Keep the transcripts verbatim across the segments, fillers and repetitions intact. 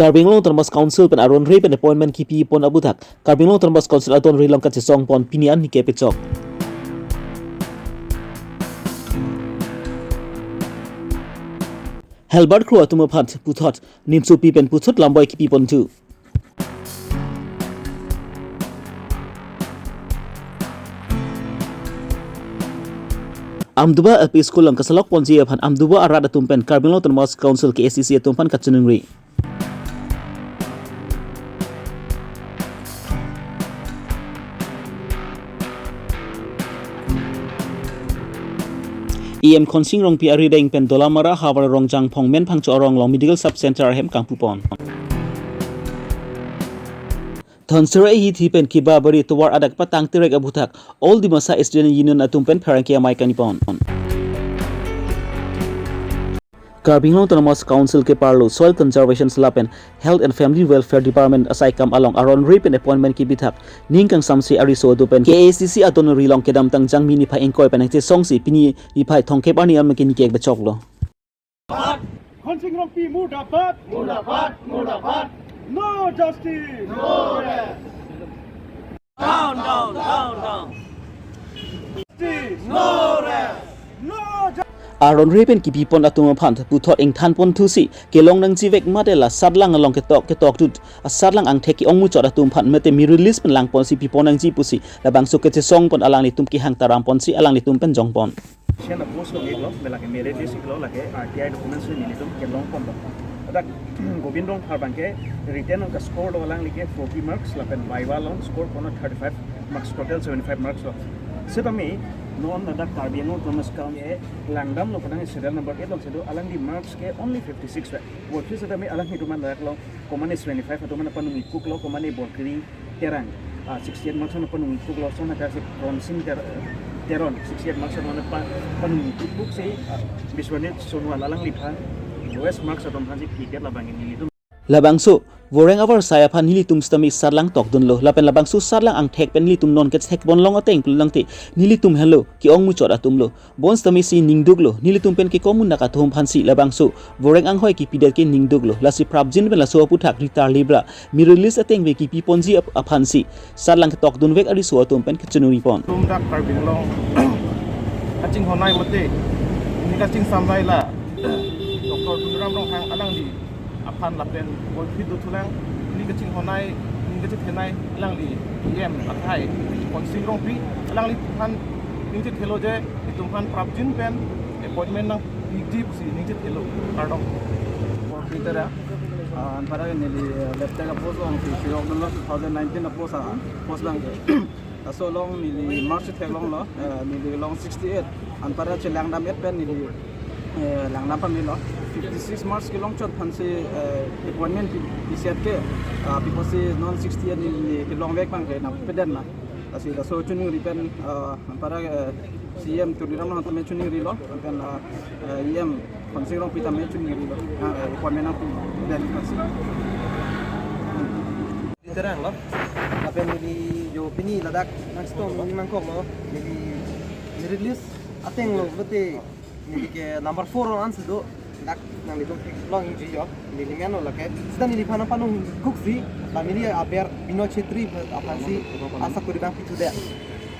Karbi Anglong Autonomous Council pen aron re pen appointment kipipon aputhak Karbi Anglong Autonomous Council adon rilong kachesong pon pini an nike pechok. Helbert Kro atum aphan puthot nimsopi pen puthot lamboi kipipon thu. Amduba L P School along kasalok ponji aphan Amduba arat atum pen Karbi Anglong Autonomous Council K A C C atum aphan kachiningri. E M Khonsing Rongpi arideng pen Dolamara havar Rongjangphong Menphangcho arong along Medical Sub Center ahem kangpupon. Dhonsiri ahithi pen kebabari tovar adak patang terek aputhak All Dimasa Student Union atum pen pherangke amei kanipon. Karbi Anglong Autonomous Council keparlo Soil Conservation lapen Health and Family Welfare Department asaikam along aron re pen appointment kipithak ning kangsamse ariso atum pen K A C C adon rilong kedamtang Jangmi niphai ingkoi pen nangchesongsi pini niphai thomkep arni an mekeni kek bechoklo. Khonsing Rongpi murdabad. Murdabad, murdabad. No justice. No rest. Down, down, down, down. Justice. No rest. No justice. Aron re pen kipipon atum aphan puthot ingthanpon thusi kelong nangjivek mate la satlang along ketok ketok tut asatlang angthek ke-ong muchot atum aphan mate merit list pen langponsi pipon nangji pusi labangso kachesong pon alanglitum kehang taram ponsi alanglitum pen jongpon. Shen a post long iklo, belake merit list iklo, lake R T I documents le nelitum kelong pon lo. Dak Gobind Rongphar abangke written along ka-score lo alangli ke forty marks, lapen viva along score pon thirty-five marks, total seventy-five marks lo. Setame non ladak Karbi Anglong Autonomous Council langdamlo penang serial number eight along si do alangli marks ke only fifty-six lo. Worthy setame alanglitum an ladak along komane seventy-five atum an panung ikuk lo, komane Borkiri Terang, ah, sixty-eight marks an panung ikuk lo, son aka si Ronsing Ter-, Teron, sixty-eight marks an pa-, panung ikuk si, ah, Biswanit Sonowal alangliphan lowest marks atum aphan si pidet labang nelitum. Labangso voreng avarsai aphan nelitum setame satlang tokdunlo, lapen labangso satlang angthek pen nelitum non kethekpon long ateng pulo tangte nelitum henlo ke-ong muchot atum lo. Bonstamisi ningduklo, nelitum pen kekomun atum aphansi labangso voreng anghoi kipidet ke ningduklo, lasi prapjin pen laso aputhak ritar libra merit list ateng ve kipiponji ap-, aphansi satlang ketokdunvek ariso atum pen kachiningri pon. Tum dak Karbi Anglong kachinghon ai mate, ni kachingsam ai la Doctor Tuliram Ronghang alangli aphan lapen Golpi Dothulang, ni kachinghon ai, ni kachethenei alangli E M athai Khonsing Rongpi alangliphan ningje thelo je itum aphan prapjin pen appointment nangpiji pusi ningje thelo kardom. Peter, ah, anpara neli, ah, lab tech a post long si, si long two thousand nineteen a post, ah, post lang. Laso along neli marks theklonglo, eh, neli long sixty-eight. Anpara chelangdam-et pen neli, eh, langdam pamelo. Fifty-six marks kelong chot aphansi, eh, appointment pi-, piset ke, ah, piposi non sixty-eight neli kelongvek abangke nangpeden ma. Lasi laso chiningri pen, ah, anpara, eh, C E M Tuliram Ronghang tame chiningrilo, pen, ah, eh, E M Khonsing Rongpi tame chiningrilo. Ah, eh, appointment nangpiden aphansi. Terang lo. Lapen neli jo pini ladak nangchetong nangkoklo. Neli merit list ateng lo, mate neli ke number four on ansi do. Dak nanglitum theklongji jo. Neli meno lake. Sita neliphan panung ikuk si, la neli aber Binoy Chetri aphansi asakuri abang pithudet.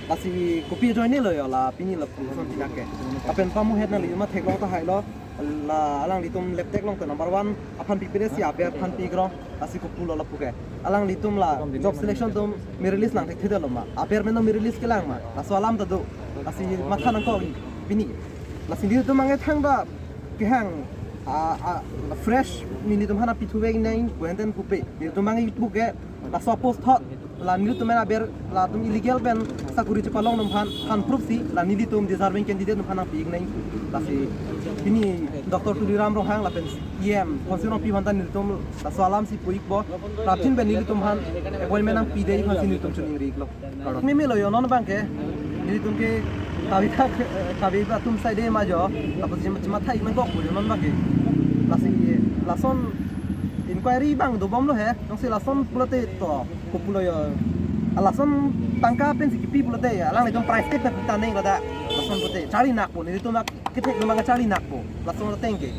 Lasi kopi ajoine lo jo la pini lapuson pinake. Lapen pamuhet nanglitum theklong tahailo. La alanglitum lab tech along ta number one aphan pipire si aber aphan pikrong, lasi kopulo lapu ke. Alanglitum la job selection atum merit list nangthekthedetlo ma? Aber meno merit list kelang ma? Laso alam ta do. Lasi matha nangkok pini. Lasi nelitum abangke thangta kehang, a, a, fresh nelitum aphan pithuve nang kuhenten kupe. Nelitum abangke pu ke laso post thot la nelitum aber latum illegal pen sakuri chepalong atum aphan aphan proof si la nelitum deserving candidate atum aphan nangpi nang. Lasi pini Doctor Tuliram Ronghang lapen E M Khonsing Rongpi aphan ta nelitum laso alam si pu-ikpo. Prapjin pen nelitum aphan appointment nangpide aphansi nelitum chiningri-iklo. Meme lo jo non abangke nelitum ke kave thak, kave atum side ma jo. Lapusi chema-, chematha-ik nangkok pu jo non abangke. Lasi lason inquiry abang dobomlo he. Jongsi lason pulote to kopulo jo. A lason tangka pensi kipi pulote alanglitum price tag ta pi ta nang ladak. Lason pulote charli nakpo, nelitum kethek abang charli nakpo. Lason ateng ke.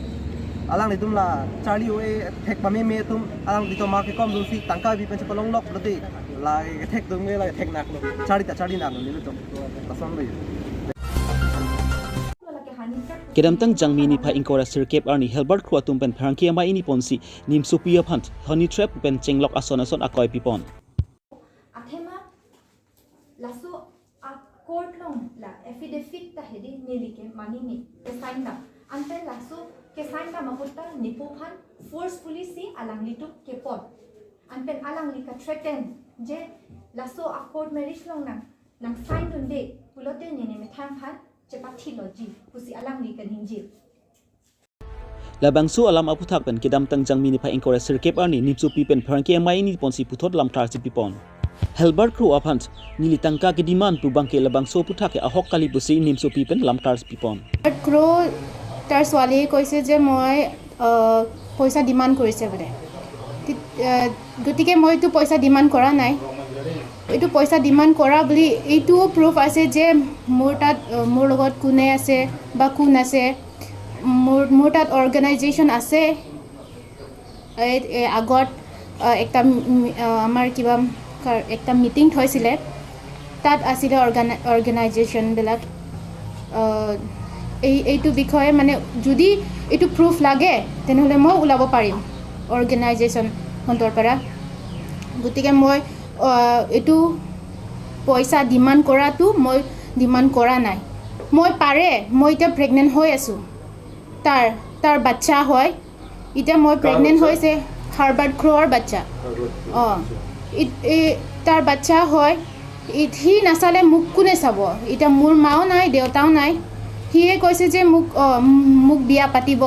Alanglitum la charli-o-e thek pameme atum, alanglitum ma kekom dunsi tangka bi pen chepalong lok lote, la kethek dong me la kethek naklo, charli ta charli naklo nelitum. Lason lo yo. Kedamtang Jangmi niphai ingkoi ra sirkep arni Helbert Kro atum pen pherangke amei ini ponsi nimsopi aphan honey trap pen chenglok ason ason akoi pipon. Athema laso a-court along la affidavit ta hedi nelike mani ni kesign dam. Anpen laso kesign dam apot ta nepo aphan forcefully si alanglitum kepon. Anpen alangli ka-threaten je laso a-court marriage along nang, nang sign dunde pulote nene methang aphan chepathiloji pusi alangli kaningje. Labangso alam aputhak pen kedamtang Jangmi niphai ingkoi ra sirkep arni nimsopi pen pherangke amei ini ponsi puthot lamklar si pipon. Helbert Kro aphan neli tangka ke-demand pu abangke labangso aputhak ke ahok kali pusi nimsopi pen lamklar si pipon. ক্ৰ' তাৰ ছোৱালীয়ে কৈছে যে মই, আহ, পইচা ডিমাণ্ড কৰিছে বোলে। তি-, আহ, গতিকে মই এইটো পইচা ডিমাণ্ড কৰা নাই। এইটো পইচা ডিমাণ্ড কৰা বুলি এইটোও প্ৰুফ আছে যে মোৰ তাত, আহ, মোৰ লগত কোনে আছে বা কোন আছে। মোৰ, মোৰ তাত অৰ্গেনাইজেশ্যন আছে। এই, এই আগত, আহ, একটা, উম, আহ, আমাৰ কিবা কাৰ-, একটা মিটিং থৈছিলে, তাত আছিলে অৰ্গেনা-, অৰ্গেনাইজেশ্যনবিলাক। আহ, এই, এইটো বিষয়ে মানে যদি এইটো প্ৰুফ লাগে, তেনেহ'লে মই ওলাব পাৰিম অৰ্গেনাইজেশ্যনখনৰ পৰা। গতিকে মই, আহ, এইটো পইচা ডিমাণ্ড কৰাটো মই ডিমাণ্ড কৰা নাই। মই পাৰে, মই এতিয়া প্ৰেগনেণ্ট হৈ আছোঁ। তাৰ, তাৰ বাচ্চা হয়। এতিয়া মই কাৰ প্ৰেগনেণ্ট বাচ্চা? হৈছে হাৰ্বাৰ্ট ক্ৰ'ৰ বাচ্চা। হাৰ্বাৰ্ট ক্ৰ'। অ। আচ্ছা। ই-, এই তাৰ বাচ্চা হয়। ই-, সি নাচালে মোক কোনে চাব? এতিয়া মোৰ মাও নাই, দেউতাও নাই। সিয়ে কৈছে যে মোক, অ, মোক বিয়া পাতিব।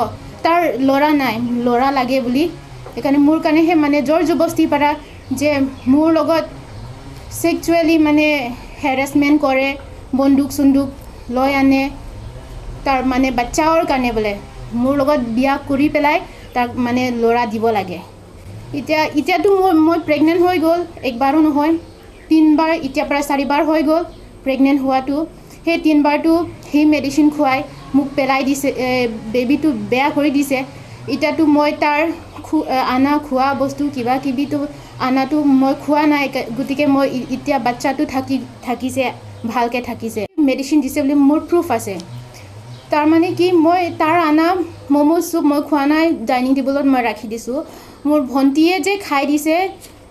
তাৰ ল'ৰা নাই, ল'ৰা লাগে বুলি। সেইকাৰণে মোৰ কাৰণে সেই মানে জোৰ জবস্তি পৰা যে মোৰ লগত ছেক্সুৱেলি মানে হেৰেছমেণ্ট কৰে, বন্দুক চন্দুক লৈ আনে, তাৰ মানে বাচ্চাৰ কাৰণে বোলে মোৰ লগত বিয়া কৰি পেলাই তাক মানে ল'ৰা দিব লাগে। এতিয়া, এতিয়াতো মোৰ, মই প্ৰেগনেণ্ট হৈ গ'ল, একবাৰো নহয়, তিনিবাৰ, এতিয়া প্ৰায় চাৰিবাৰ হৈ গ'ল প্ৰেগনেণ্ট হোৱাটো। সেই তিনিবাৰটো সেই মেডিচিন খুৱাই মোক পেলাই দিছে, এ, বেবীটো বেয়া কৰি দিছে। এতিয়াতো মই তাৰ খু-, এ, আনা খোৱা বস্তু কিবা কিবিটো আনাটো মই খোৱা নাই, কে-, গতিকে মই ই-, এতিয়া বাচ্চাটো থাকি, থাকিছে, ভালকে থাকিছে। মেডিচিন দিছে বুলি মোৰ প্ৰুফ আছে। তাৰমানে কি, মই তাৰ আনা ম'ম' চুপ মই খোৱা নাই, ডাইনিং টেবুলত মই ৰাখি দিছোঁ। মোৰ ভণ্টিয়ে যে খাই দিছে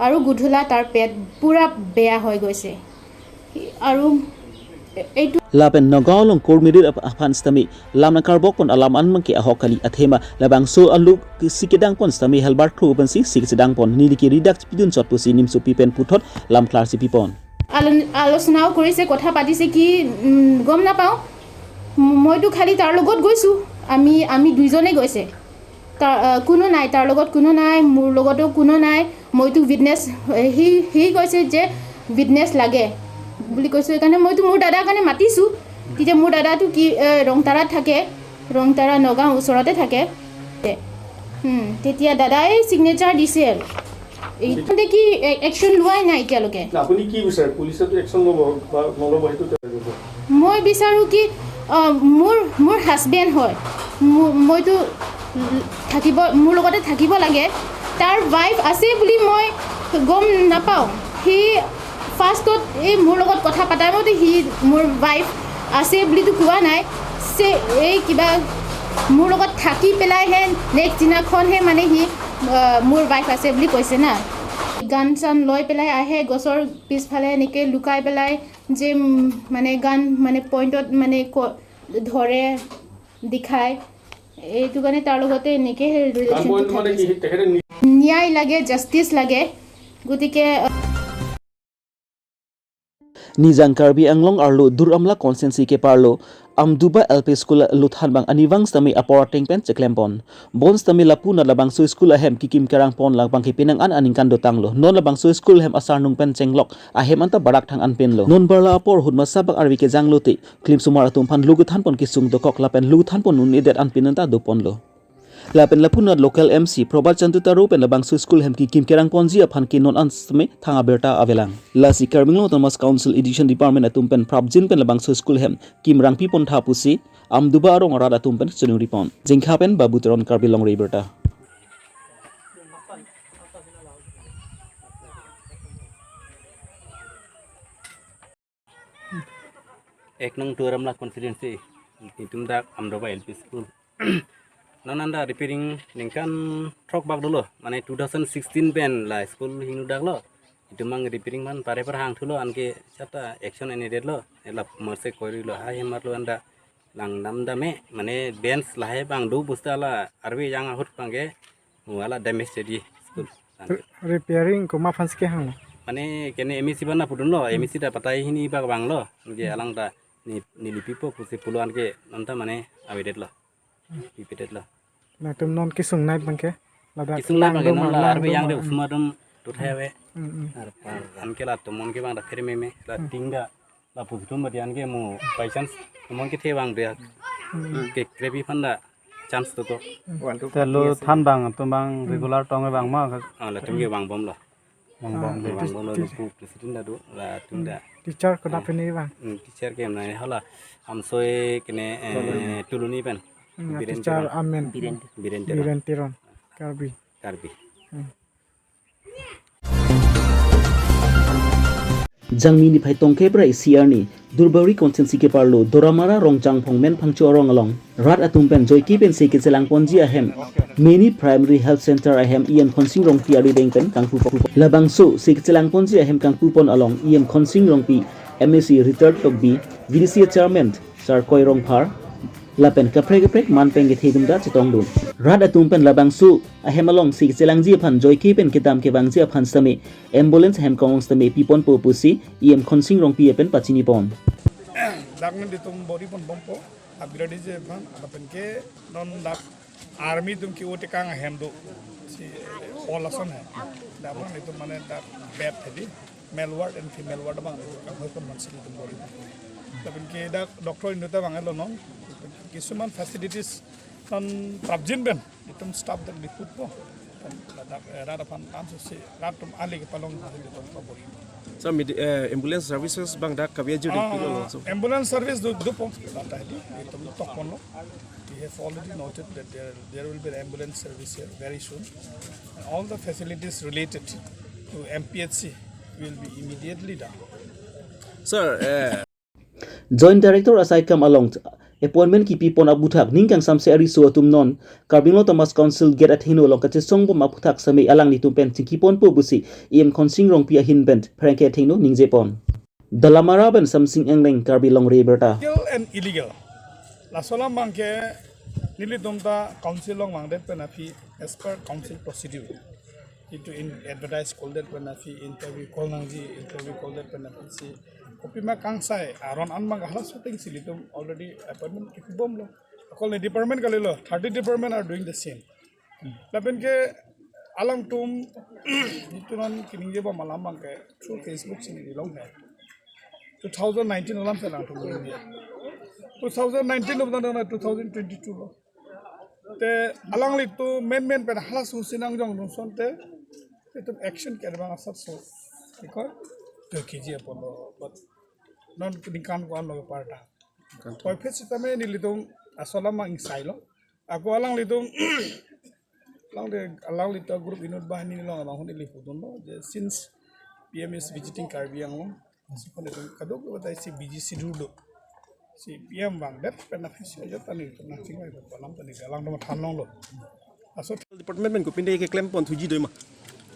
আৰু গধূলা তাৰ পেট পূৰা বেয়া হৈ গৈছে। আৰু এইটো Lapen Nagaon along kormirir ap-, aphan sitame lam nangkarbok pon alam an abangke ahok kali, athema labangso aluk si kedang pon sitame Helbert Kro pensi si kedang pon, neli ke ridak pidun chot pusi nimsopi pen puthot lamklar si pipon. আলো-, আলোচনাও কৰিছে, কথা পাতিছে কি, উম, গম নাপাওঁ। ম-, মইতো খালি তাৰ লগত গৈছোঁ, আমি, আমি দুইজনে গৈছে। তাৰ, আহ, কোনো নাই, তাৰ লগত কোনো নাই, মোৰ লগতো কোনো নাই। মইতো উইটনেছ, এ, সি, সি কৈছে যে উইটনেছ লাগে বুলি কৈছোঁ, সেইকাৰণে মইতো মোৰ দাদাৰ কাৰণে মাতিছোঁ। তেতিয়া মোৰ দাদাটো কি, এ, ৰংতাৰাত থাকে, ৰংতাৰা নগাঁও ওচৰতে থাকে। উম, তেতিয়া দাদাই ছিগনেচাৰ দিছে আৰু। এই, কি? এ-, একশ্যন লোৱাই নাই এতিয়ালৈকে। আপুনি কি বিচাৰে? পুলিচেতো একশ্যন ল'ব বা নল'ব, সেইটো? মই বিচাৰোঁ কি, আহ, মোৰ, মোৰ হাজবেণ্ড হয়, মো-, মইতো থাকিব, মোৰ লগতে থাকিব লাগে। তাৰ ৱাইফ আছে বুলি মই গম নাপাওঁ। সি ফাৰ্ষ্টত এই মোৰ লগত কথা পতাৰ মতে সি মোৰ ৱাইফ আছে বুলিতো কোৱা নাই। চে-, এই কিবা মোৰ লগত থাকি পেলাইহে নেক্সট দিনাখনহে মানে সি, আহ, মোৰ ৱাইফ আছে বুলি কৈছে না। গান চান লৈ পেলাই আহে, গছৰ পিছফালে এনেকৈ লুকাই পেলাই যে, উম, মানে গান মানে পইণ্টত মানে ক-, ধৰে, দেখায়। এইটো কাৰণে তাৰ লগতে এনেকৈ ৰিলেশ্যনটো থাকিছে। ন্যায় লাগে, জাষ্টিচ লাগে। গতিকে, আহ, Nijang Karbi Anglong arlo Duar Amla constituency keparlo Amduba L P School luthan abang arnivang sitame apor ateng pen cheklem pon. Bonsitame lapu na labangso school ahem kekim kerang pon labangke penang an aningkan dotanglo. Non labangso school ahem asarnung pen chenglok ahem anta barak thang an penlo. Non barla apor ahut masa bak arve kejang lote klimsomar atum aphan lo kethan pon kesung dokok lapen lo kethan pon un-edet an pen anta doponlo. Lapen lapunat local M C Prabhat Chandra Taro pen labangso school hem kekim kerang ponji aphan ke non an seme thang abirta avelang. Lasi Karbi Anglong Autonomous Council Education Department atum pen prapjin pen labangso school hem kim rangpi pontha pusi Amduba arong arat atum pen chiningri pon. Jengkha pen Babu Teron, Karbi Longri Abirta. Ek nong Duar Amla constituency, itum dak Amduba L P school. Non anta repairing ningkan throk bak dolo, mane two thousand sixteen pen la school hingno dak lo. Itum mang repairing man pare par hang thulo, anke chata action ene det lo, ela merse koiri lo, hai hemar lo anda lang dam dame, mane bench lahai bang do busta la arve yang ahut bangke, wala damage jadi school. Re-, repairing komat aphan si kehang lo? Mane kene M A C bana pudun lo, M A C ta patai hini bak bang lo, je alang ta ni, neli pipo pusi pulo anke nonta mane avedet lo. Pipedet lo. Latum non kesung nai bangke. Ladak kesung nai lang bangke do non ma, la lang arve do yang ma. De usma dum tuthai ave. Hmm, hmm. Arpar anke latum non ke bang da phere meme, la Hmm. ting da, la putum badian ke mo by chance tumon kethe bang dia. Hmm. Ke krepi phan da chance to to. Hmm. Te lo than bang, tum bang Hmm. regular tong bang ma. Ah, latum ke bang bom lo. Bang bom Ah, lo. Bang bom lo, tis-, pu president da do, latum da. Teacher kodak Hmm. pini bang? Hmm, teacher ke nai hala, amsoi kene, eh, Tuluni. Tuluni pen. Hmm, Biren teacher Teron. Amen. Biren. Biren Teron. Biren Teron. Karbi. Karbi. Hmm. Jangmi niphai throk kep ra isi arni, Duarbagori constituency keparlo Doramara Rongchangphong Menphangcho arong along rat atum pen joike pensi kechelang ponji ahem Mini Primary Health Center ahem E M Khonsing Rongpi arideng pen kangpu pon. Labangso si kechelang ponji ahem kangpu pon along E M Khonsing Rongpi, M A C retired Tokbi, V D C chairman Sarkoi Rongphar lapen kaprek kaprek man pen kethe atum ta chetongdun. Rat atum pen labangso ahem along si kechelangji aphan joike pen kedam kevangji aphan sitame ambulance hem kangong sitame piponpo pusi E M Khonsing Rongpi pen pachini pon. Dak nelitum bor-i pon bompo, abiradi je aphan, lapen ke non dak army atum ke-o tekang ahem do, si hall ason hai. Dak aphan itum mane dak bed hedi, male ward and female ward abang itum kanghoipon man si itum bor-i. Lapen ke dak doctor inut ta bang lo non, kisuman facilities non prapjin pen itum staff dak diputpo. Ladak, eh, rat aphan lam si rat atum ali kepalong itum pabor-i. So, medi-, eh, ambulance services bang dak kavia juri Ah, pilo so. Ambulance service do, dopo. Ladak di, itum tok ponlo. We have already noted that there, there will be an ambulance service here very soon. And all the facilities related to M P H C will be immediately done. Sir, eh, Joint Director asai kam along appointment kipi pon aphuthak ning kangsamse ariso atum non Karbi Anglong Autonomous Council gate athengno along kachesong bom aphuthak sitame alanglitum pen chingki ponpo pusi E M Khonsing Rongpi ahin pen pherangke athengno ningje pon. Dolamara pen Samsing Engleng, Karbi Longri Abirta. Legal and illegal. Laso alam abang ke nelitum ta council along vangdet pen aphi as per council procedure. Itum in advertise call det pen aphi, interview call nangji, interview call det pen aphi si kopima kangsai aron an abang halaso ateng si ilitum already appointment kipi bomlo. Akol ne department kalilo, thirty department are doing the same. Lapen ke alangtum itum non kaningje bom alam abang ke through Facebook si neli long hai. Two thousand nineteen alam si alangtum ningje. Two thousand nineteen lo, two thousand twenty-two lo. Te alanglitum main main pen halaso si nangjongdun asonte itum action ke bang asatso. Ikoi to kiji apotlo, but non ningkan ko-an lo parta. Ningkan ko-an. Koi phit sitame nelitum laso alam abang ingsailo. Ako alanglitum, alangli, alanglitum group inut banghini along abang hon ili pudunlo je since P M is visiting Karbi Anglong, si pon itum kadokave ta isi busy schedule do. Si P M vangdet pen aphi si ajat ta nelitum nangchingvai alam ta neli alangtum than longlo. Laso department pen kopine keklem pon thuji doi ma?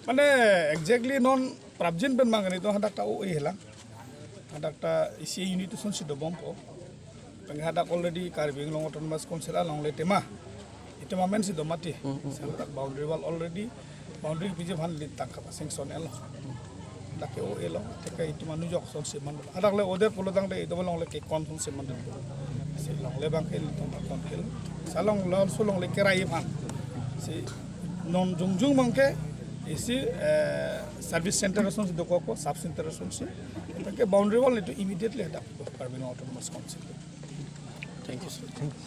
Mane exactly non prapjin pen abang nelitum hadak ta o-e lang. Hadak ta isi unit ason si dobompo. Pen hadak already Karbi Anglong Autonomous Council along le tema. Itum amen si do mati. Hmm, hmm. Sa hadak boundary wall already, boundary piji aphan neli tangka paseng son elo. Dak ke o-e lo, te ke itum anu jok son si man. Hadak le oder pulo tangte itum along le kekon son si man. Si along le abang ke itum akon ke. Sa along laso along le kerai aphan. Si non jongjong abang ke isi, eh, service center ason si dokokpo, sub center ason si. Te ke boundary wall itum immediately hadak Karbi Anglong Autonomous Council. Thank you, sir. Thank you.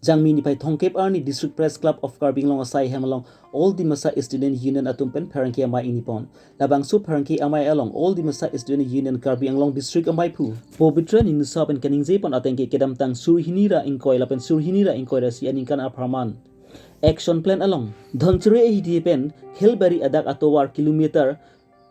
Jangmi niphai thomkep arni District Press Club of Karbi Anglong asai hem along All Dimasa Student Union atum pen pherangke amei ingni pon. Labangso pherangke amei along All Dimasa Student Union Karbi Anglong District ameiphu Pobitra Ningnusa pen kaningje pon ateng ke kedamtang suri hini ra ingkoi lapen suri hini ra ingkoi ra isi aningkan apharman action plan along Dhansiri Ahiti pen Khelbari adak atovar kilometer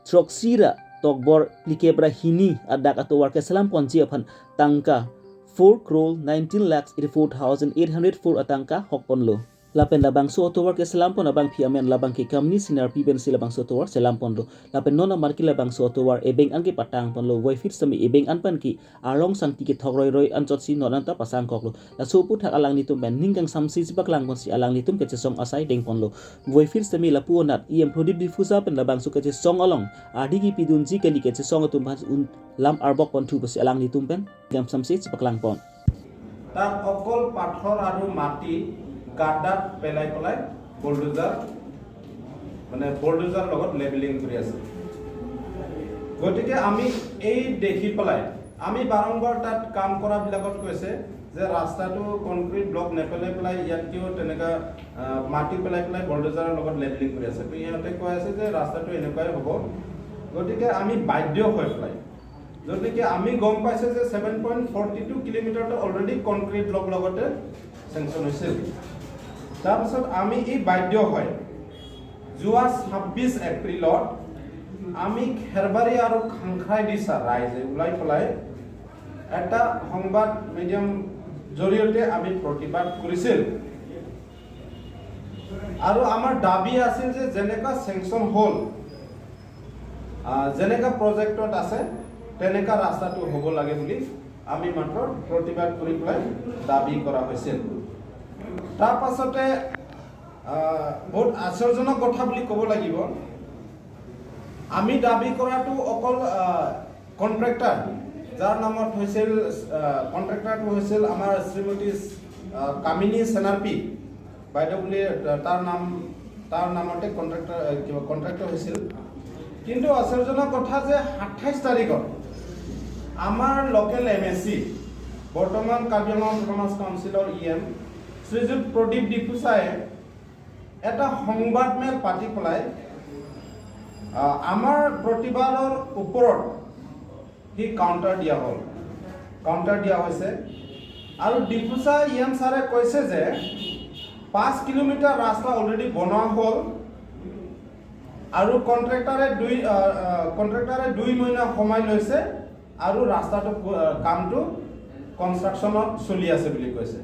throksi ra tokbor phlikep ra hini adak atovar keselam ponji aphan tangka four crore nineteen lakhs eighty-four thousand eight hundred four atangka hok ponlo. Lapen labangso atovar keselam pon abangpi amen labang ke Kamini Sinarpi pensi labangso atovar selam ponlo. Lapen non amat ke labangso atovar ebeng an kepatang ponlo. Voiphit sitame ebeng an pen ke arong sangti kethok roiroi anchotsi non anta pasang koklo. Laso aphuthak alanglitum pen ning kangsamse chepaklang ponsi alanglitum kachesong asai deng ponlo. Voiphit sitame lapu anat E M Pradip Diphusa pen labangso kachesong along ardi kepidunji kali kachesong atum aphan un lam arbok ponthu pusi alanglitum pen ning kangsamse chepaklang pon. তাত অকল পাথৰ আৰু মাটি গাঁত গাঁত পেলাই পেলাই বুলডোজাৰ, মানে বুলডোজাৰ লগত লেবেলিং কৰি আছে। গতিকে আমি এই দেখি পেলাই আমি বাৰম্বাৰ তাত কাম কৰাবিলাকত কৈছে যে ৰাস্তাটো কংক্ৰিট ব্লক নেপেলাই পেলাই ইয়াত কিয় তেনেকা, আহ, মাটি পেলাই পেলাই বুলডোজাৰৰ লগত লেবেলিং কৰি আছে। তো ইহঁতে কৈ আছে যে ৰাস্তাটো এনেকুৱাই হ'ব। গতিকে আমি বাধ্য হৈ পেলাই, যদিকে আমি গম পাইছে যে ছেভেন পইণ্ট ফৰ্টি টু কিলোমিটাৰটো অলৰেডি কংক্ৰিট ব্লক লগতে চেংচন হৈছিল। তাৰপিছত আমি এই বাধ্য হয় যোৱা ছাব্বিছ এপ্ৰিলত আমি খেৰবাৰী আৰু খাংখৰাইদিছা ৰাইজে ওলাই পেলাই এটা সংবাদ মিডিয়াম জৰিয়তে আমি প্ৰতিবাদ কৰিছিল। আৰু আমাৰ দাবী আছিল যে যেনেকুৱা চেংচন হ'ল, আহ, যেনেকা প্ৰজেক্টত আছে, তেনেকা ৰাস্তাটো হ'ব লাগে বুলি আমি মাত্ৰ প্ৰতিবাদ কৰি পেলাই দাবী কৰা হৈছিল। তাৰ পাছতে, আহ, বহুত আশ্চৰ্যজনক কথা বুলি ক'ব লাগিব, আমি দাবী কৰাটো অকল, আহ, কণ্ট্ৰেক্টৰ, যাৰ নামত হৈছিল, আহ, কণ্ট্ৰেক্টৰটো হৈছিল আমাৰ শ্ৰীমতী, আহ, কামিনী সেনাৰ্পী বাইদেউ বুলি, আহ, তাৰ নাম, তাৰ নামতে কণ্ট্ৰেক্টৰ, আহ, কিবা কণ্ট্ৰেক্টৰ হৈছিল। কিন্তু আশ্চৰ্যজনক কথা যে সাতাইছ তাৰিখত আমাৰ লোকেল এম এ চি, বৰ্তমান কাৰ্বি আংলং অট'নমাছ কাউন্সিলৰ ই এম শ্ৰীযুত প্ৰদীপ ডিফুচাই এটা সংবাদমেল পাতি পেলাই, আহ, আমাৰ প্ৰতিবাদৰ ওপৰত সি কাউণ্টাৰ দিয়া হ'ল, কাউণ্টাৰ দিয়া হৈছে। আৰু ডিফুচা ই এম ছাৰে কৈছে যে পাঁচ কিলোমিটাৰ ৰাস্তা অলৰেডি বনোৱা হ'ল আৰু কণ্ট্ৰেক্টৰে দুই, আহ, আহ, কণ্ট্ৰেক্টৰে দুই মহিনা সময় লৈছে আৰু ৰাস্তাটো, আহ, কামটো কনষ্ট্ৰাকশ্যনত চলি আছে বুলি কৈছে।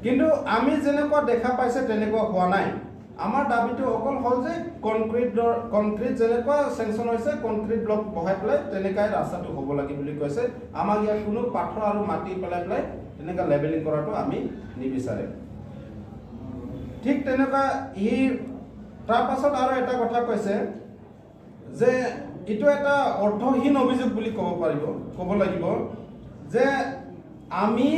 কিন্তু আমি যেনেকুৱা দেখা পাইছে তেনেকুৱা হোৱা নাই। আমাৰ দাবীটো অকল হ'ল যে কংক্ৰিটৰ, কংক্ৰিট যেনেকুৱা চেংচন হৈছে, কংক্ৰিট ব্লক বহাই পেলাই তেনেকাই ৰাস্তাটো হ'ব লাগে বুলি কৈছে। আমাক ইয়াত কোনো পাথৰ আৰু মাটি পেলাই পেলাই তেনেকা লেবেলিং কৰাটো আমি নিবিচাৰে। ঠিক তেনেকুৱা সি তাৰ পাছত আৰু এটা কথা কৈছে যে এইটো এটা অৰ্থহীন অভিযোগ বুলি ক'ব পাৰিব, ক'ব লাগিব যে আমি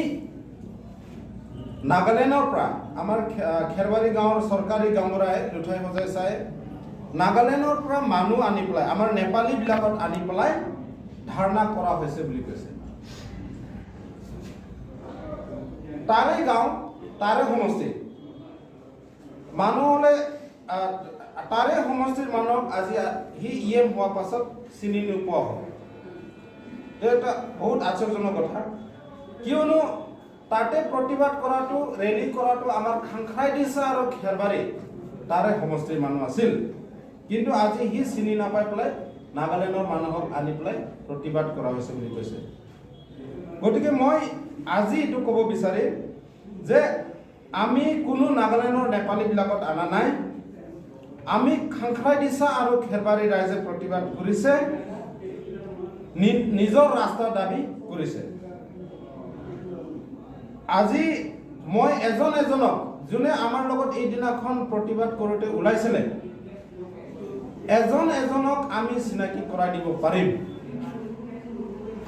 নাগালেণ্ডৰ পৰা আমাৰ খে-, আহ, খেৰবাৰী গাঁৱৰ চৰকাৰী গাঁওবুঢ়াই লুঠাই সজাই চাই নাগালেণ্ডৰ পৰা মানুহ আনি পেলাই আমাৰ নেপালীবিলাকত আনি পেলাই ধাৰণা কৰা হৈছে বুলি কৈছে। তাৰে গাঁও, তাৰে সমষ্টি। মানুহ হ'লে, আহ, তাৰে সমষ্টিৰ মানুহক আজি, আহ, সি ই এম হোৱাৰ পাছত চিনি নোপোৱা হ'ল। এইটো এটা বহুত আশ্চৰ্যজনক কথা। কিয়নো তাতে প্ৰতিবাদ কৰাটো, ৰেলী কৰাটো আমাৰ খাংখৰাইদিছা আৰু খেৰবাৰী তাৰে সমষ্টিৰ মানুহ আছিল। কিন্তু আজি সি চিনি নাপাই পেলাই নাগালেণ্ডৰ মানুহক আনি পেলাই প্ৰতিবাদ কৰা হৈছে বুলি কৈছে। গতিকে মই আজি এইটো ক'ব বিচাৰিম যে আমি কোনো নাগালেণ্ডৰ নেপালীবিলাকত অনা নাই। আমি খাংখৰাইদিছা আৰু খেৰবাৰী ৰাইজে প্ৰতিবাদ কৰিছে, নি-, নিজৰ ৰাস্তা দাবী কৰিছে। আজি মই এজন এজনক, যোনে আমাৰ লগত এই দিনাখন প্ৰতিবাদ কৰোঁতে ওলাইছিলে, এজন এজনক আমি চিনাকি কৰাই দিব পাৰিম।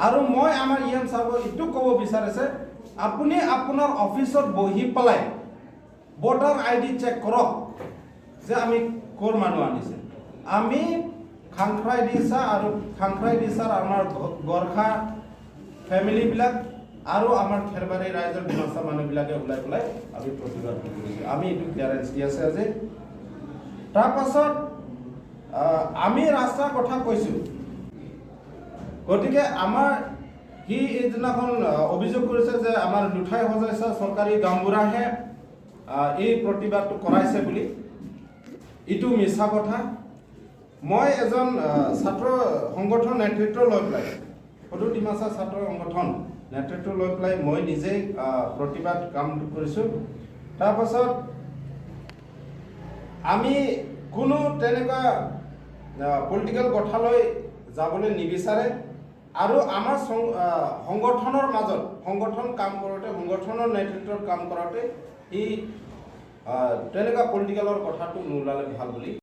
আৰু মই আমাৰ ই এম ছাৰক এইটো ক'ব বিচাৰিছে, আপুনি আপোনাৰ অফিচত বহি পেলাই ভোটাৰ আই ডি চেক কৰক যে আমি ক'ৰ মানুহ আনিছে। আমি খাংখৰাইদিছা আৰু খাংখৰাইদিছাৰ আমাৰ গ-, গোৰ্খা ফেমিলিবিলাক আৰু আমাৰ খেৰবাৰী ৰাইজৰ ডিমাচা মানুহবিলাকে ওলাই পেলাই আমি প্ৰতিবাদ কৰিছোঁ। আমি এইটো ক্লিয়াৰেন্স দি আছে আজি। তাৰপাছত আহ, আমি ৰাস্তাৰ কথা কৈছোঁ। গতিকে আমাৰ সি এইদিনাখন আহ, অভিযোগ কৰিছে যে আমাৰ লুঠাই সজাইছা চৰকাৰী গাঁওবুঢ়াহে আহ, এই প্ৰতিবাদটো কৰাইছে বুলি। এইটো মিছা কথা। মই এজন আহ, ছাত্ৰ সংগঠন নেতৃত্ব লৈ পেলাই, সদৌ ডিমাচা ছাত্ৰ সংগঠন নেতৃত্ব লৈ পেলাই মই নিজেই আহ, প্ৰতিবাদ কাম কৰিছোঁ। তাৰপাছত আমি কোনো তেনেকুৱা পলিটিকেল কথালৈ যাবলৈ নিবিচাৰে। আৰু আমাৰ সং- আহ, সংগঠনৰ মাজত, সংগঠন কাম কৰোঁতে, সংগঠনৰ নেতৃত্বত কাম কৰোঁতে এই আহ, তেনেকুৱা পলিটিকেলৰ কথাটো নোলালে ভাল বুলি